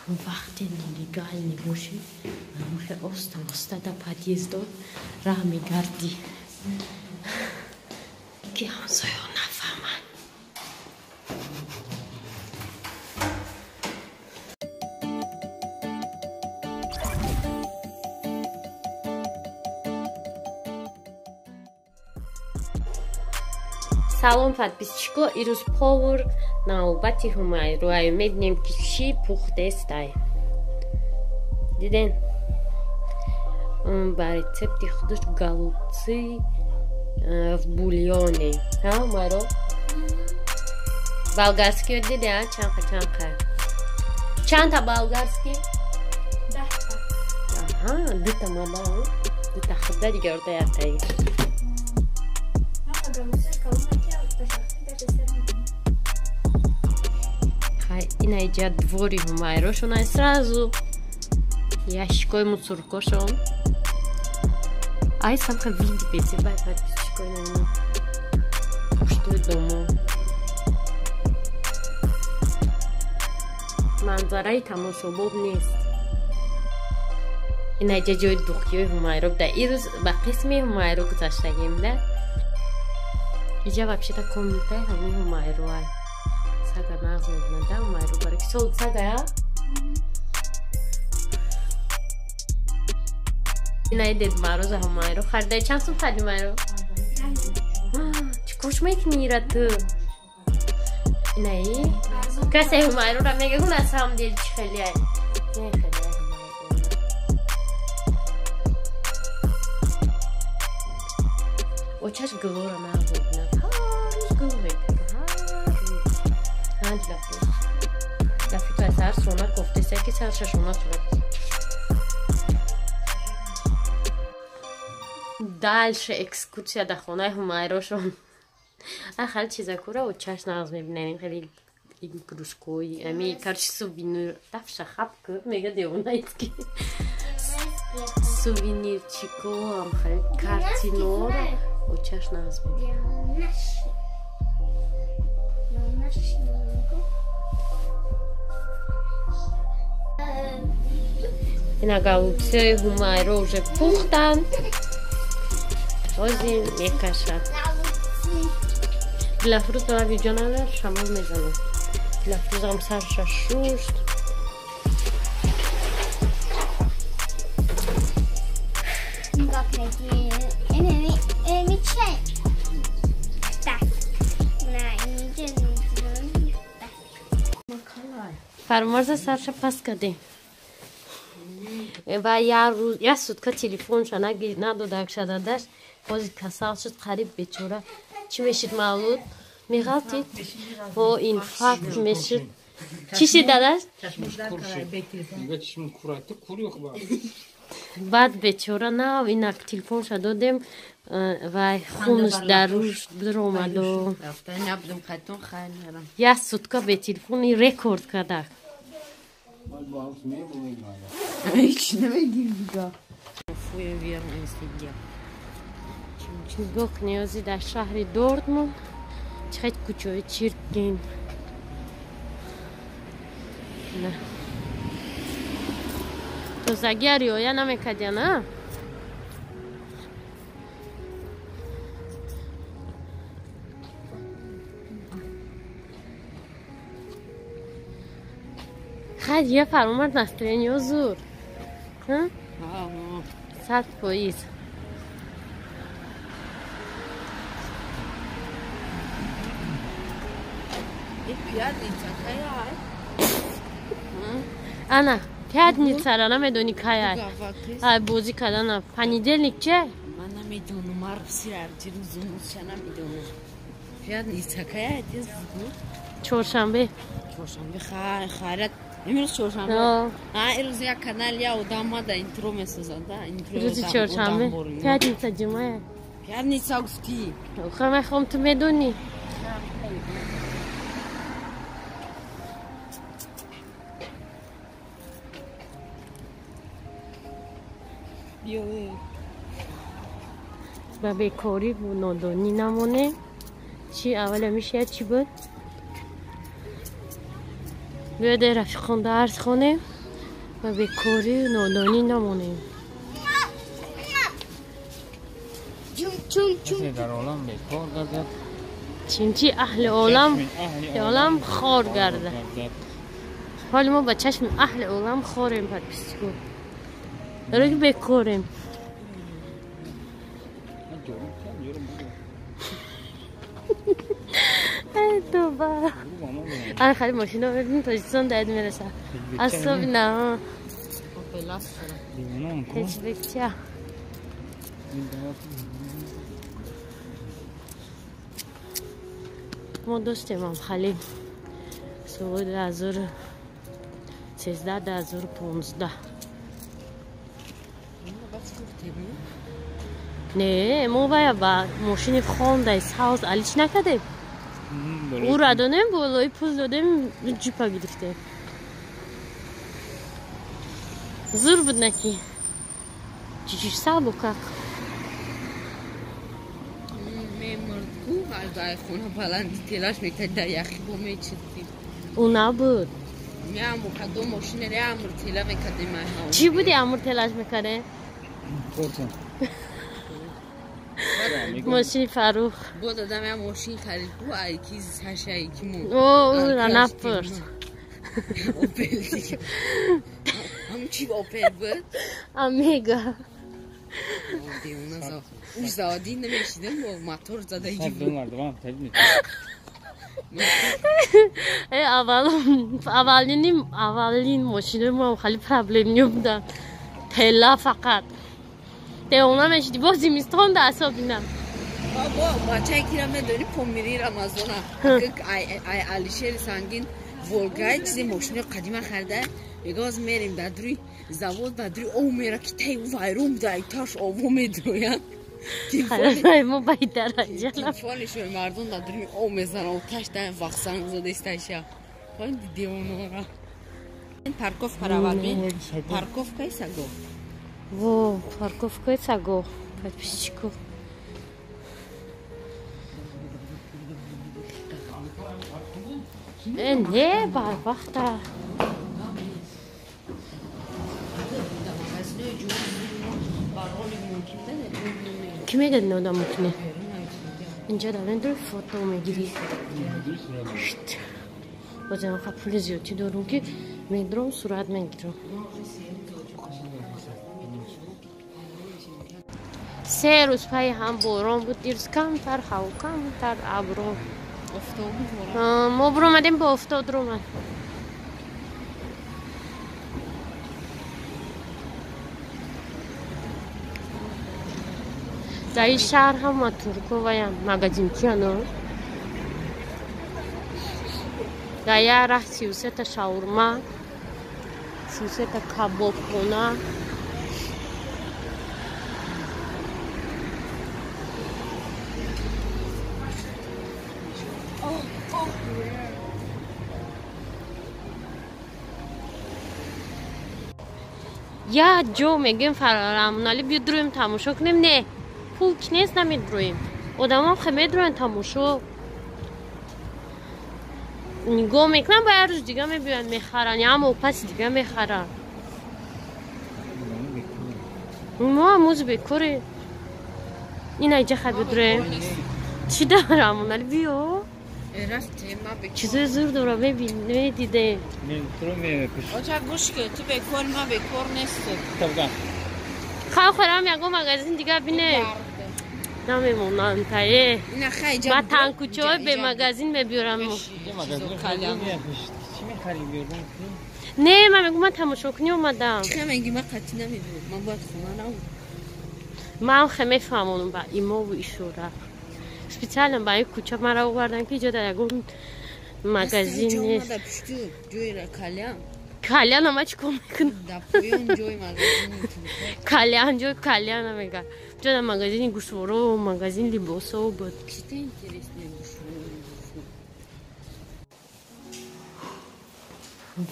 Вақте нелегальный бошӣ, ҳамахе оста оста да подъездо раҳ мегардӣ, ки ҳамсоё нафаҳманд. Салом, подписчико, ирӯз повар навбати Ҳумайроай, мебинем, ки чӣ пухтестай. Диден, ба рецепти худаш голубцы в бульоне. Ҳа, Ҳумайро? Болгарскиё диде, а? Чанқа чанқа. Чандта болгарский? 10та. Аҳа, дута мада, дута худда, дигарта яктаи. Ина иҷа двори Ҳумайрошон ай, сразу ящикои мусоркошон. Ай самха види бесебай, подписчикои, на пуштои домо. Манзараи тамошобоб нест. Ина иҷа ҷои духиёи Ҳумайро буда. Ирӯз ба қисми Ҳумайро гузаштагим да. Иҷа вообще-то комнатаи ҳамин Ҳумайроа. Сага нағз мебинада Ҳумайро, барои ки сол сагая. Инаи Дед Мороза Ҳумайро харидаи. Чанд сум хариди, Ҳумайро? Чӣ кош мекунӣ ира ту? Инаи касе Ҳумайрора мега, на самом деле чӣ хеле не хеле. Очаш гулора нағз мебинад. Ҳар рӯз гул мекунад. Ҳар рӯз. Ҳа, Дилафрӯз. Дафи ту сар сона кофтеса, ки сарша шона шуда. Дальше экскурсия дар хонаи Ҳумайрошон. А хеле чизакура очаш нағз мебинад. Хеле игрушкои, ами короче сувенир. Дафша хаб ку, мега девонаиски. Сувенирчико, ам хеле картинора очаш нағз мебинад. Ина голубцои Ҳумайро уже пухтанд. Ҳозир мекашад. Дилафрӯз ба видео надор, шамол мезанад. Дилафрӯзам сарша шушт. Фарморза сарша пас кардем. Ва як рӯз, як сутка телефонша надодак шададаш. Ҳозир касал шуд, қариб бечора. Чӣ мешид, Мавлуд? Меғалтид? О, инфаркт мешуд. Чӣ шид, дадаш? Баъд бечора нав инак телефонша додем, вай хунаш дар рӯш биромаду. Як сутка бе телефони рекорд кардак. Нигоҳ кунед, ҳозир дар шаҳри Дортмунд чӣ қадр кӯчаҳои чиркин. Тозагия риоя намекардия, на? Хайр, я фаромад, настроение зур. 100%. Ана, пятницара намедонӣ кай ай? Ай бозӣ кардана. Понедельник че? Ман намедонам, арсирарҷирӯзумусша намедонам. Пятница кай ай? Чоршанбе. Чоршанбе, хайрат. Имрӯз чоршанбе. А имрӯз як канал я одам мада интро месозад, да? Интро. Рӯзи чоршанбе. Пятница ҷумъа. Пятница гуфтӣ. Охир мехоҳам, ту медонӣ. Ба бекорӣ нодонӣ намонем. Чӣ аввала мешавад, чӣ буд? Биёде рафиқон дарс хонем. Ба бекорию нодонӣ намонем. Дар олам бекор гардад. Чимчи аҳли олам хор гардад. Ҳоли мо ба чашми аҳли олам хорем, подписчико. Даро ки бекорем. Ай тоба. Ай хали мошина мебинем Тоҷикистон даед мераса. Особенно. Ҳечбекча. Мо доштем ам хали соли 2013 2015. Не, мо вая ба мошини хондай савз алич накардем. Ура донем, болои пул додем, ҷипа гирифтем. Зур буд наки. Чичиш сабу как. Мемурдку, ай хона баланди телаш мекард, дар яхи бо мечиддим. Ӯ набуд. Меаму кадом мошинаре амр тела мекардем. Чӣ буди амр телаш мекарде? Мошини Фарух. Бо дадам я мошин харид ку, ай ки саша ай ки мо. О, ӯра напурс. Опел. Ҳам чи Опел буд? Омега. Девона уж заводи намешидам, бо мотор зада иҷи. Э, аввалини мошинои мо хеле проблем небуданд. Тела фақат. Девона мешиди, боз зимистон да асобина. Бо бачае кира медони помири Рамазона. Ай Алишери Сангин Волгай чизе мошинои қадима харида. Мега оз мерем дар дури завод, дар дури ов мера ки таи вайрон буда, ай таш ово медрояд. Мо байдараҷа. Телефони мардум дар дури ов мезанад, оташ дар вақсан задесташа. Девонора. Парковка равад, парковкаи саго. Во, парковкаи саго, подписчиков. Не, барвақта. Ки мегӯяд ин одам мумкине? Инҷа дар медури фото мегирӣ. Бозам ха пули зиёдтӣ дорум ки медурам сурат мегирам. Се рӯз пайи ҳам борон буд, дирӯз камтар ҳаво, камтар абро. Мо биромадем бо офтоб дуромад. Дар ин шаҳр ҳама турковаян магазинчияно. Дар як раҳ 33-та шаурма, 33-та кабобхона. Як ҷо мегӯем Фаррамонали биё дуроем тамошо кунем, не. Пул ки нест, намедуроем. Одамон хе медуроянд тамошо. Нигоҳ мекунанд, ба як рӯз дига мебиёянд мехаранд, я ҳама паси дига мехаранд. Мо ҳамӯз бекоре. Ин айҷа хай бидуроем. Чӣ дорам, Али биё. Чизои зур дора медидем. Оча гӯш ки ту бекор, ма бекор нестам. Хай хӯрам ягон магазин дига бинем. Намемонанд тае. Ба танкучаҳои бемагазин мебиёрам. Не, ман мегӯм ман тамошокунӣ омадам. Чӣ мегӣ, ман қатъӣ намебиёрам. Ман бояд хона равам. Ман хе мефаҳмонам ба имову ишора. Специально ба ин кӯча маро овардан ки иҷо дар ягон магазин нест. Кальян ама чӣ кор мекунам? Кальян ҷои кальяна мега. Ҷо дар магазини гӯшворо, магазини либосо буд.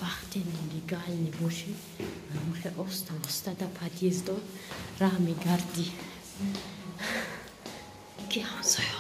Вақте нелегал небошӣ, ҳамхе оста оста дар подъездо раҳ мегардӣ, ки ҳамсоё